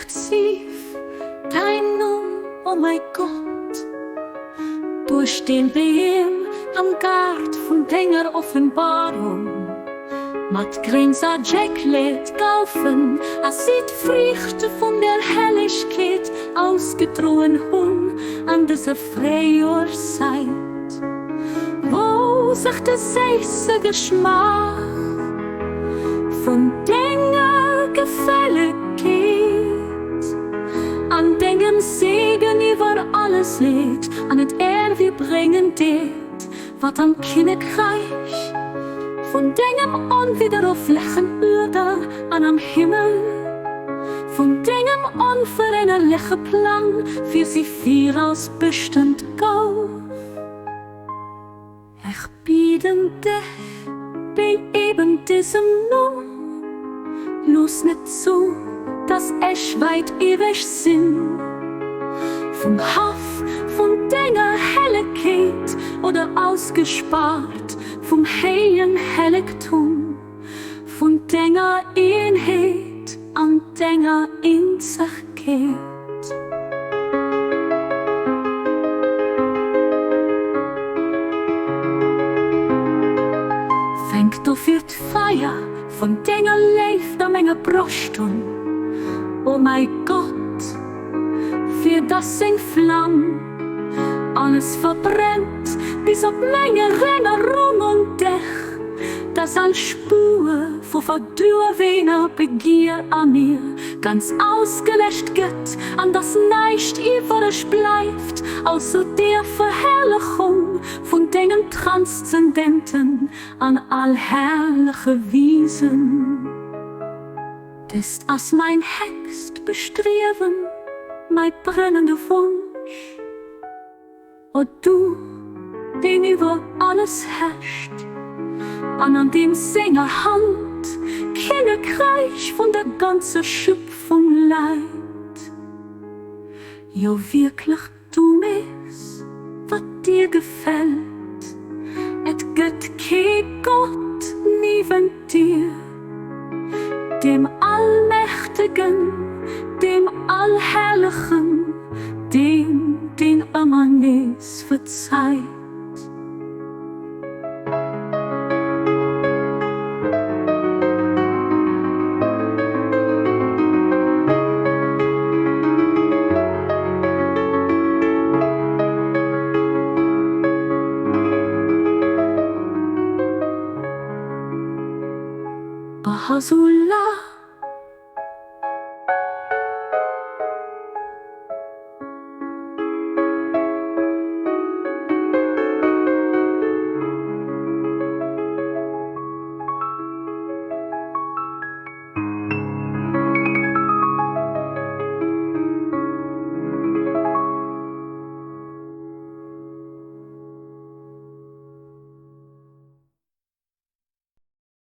Tief dein Numm, o mei Gott, Duerch den Beem am Gaart vun denger Offenbarung. Mat Gréngs a Jecklet goufen a si d'Friichte vun der Hellegkeet ausgedroen hunn an dëser Fréijoerszäit, wou sech de séisse Geschmaach vun denger Gefällegkeet an dengem Segen iwwer alles leet an et Äerwier bréngen deet, Wat am Kinnekräich vun dengem onwidderoflechen Uerder an am Himmel vun dengem onverännerleche Plang fir si viraus bestëmmt gouf. Ech bieden dech béi eben dësem Numm, looss net zou, dass ech wäit ewech sinn vum Haff vun denger Hellegkeet oder ausgespaart vum héijen Hellegtum vun denger Eenheet an denger Eenzegkeet. Fänk dofir d'Feier vun denger Léift a menger Broscht un, o mäi Gott, fir dass seng Flam alles verbrennt bis op meng Erennerung un dech, dass all Spuer vu verduerwener Begier a mir ganz ausgeläscht gëtt an dass näischt iwwereg bleift ausser der Verherrlechung vun dengem transzendenten an allherrleche Wiesen. Dëst ass mäin héchst Bestriewen, mäi brennende Wonsch, o Du, deen iwwer alles herrscht an an deem senger Hand d'Kinnekräich vun der ganzer Schöpfung läit. Jo wierklech, Du méchs, wat dir gefält, et gëtt kee Gott niewent dir, deem Allmächtegen, deem Allherrlechen, deem, deen ëmmer nees verzeit. Bahasula.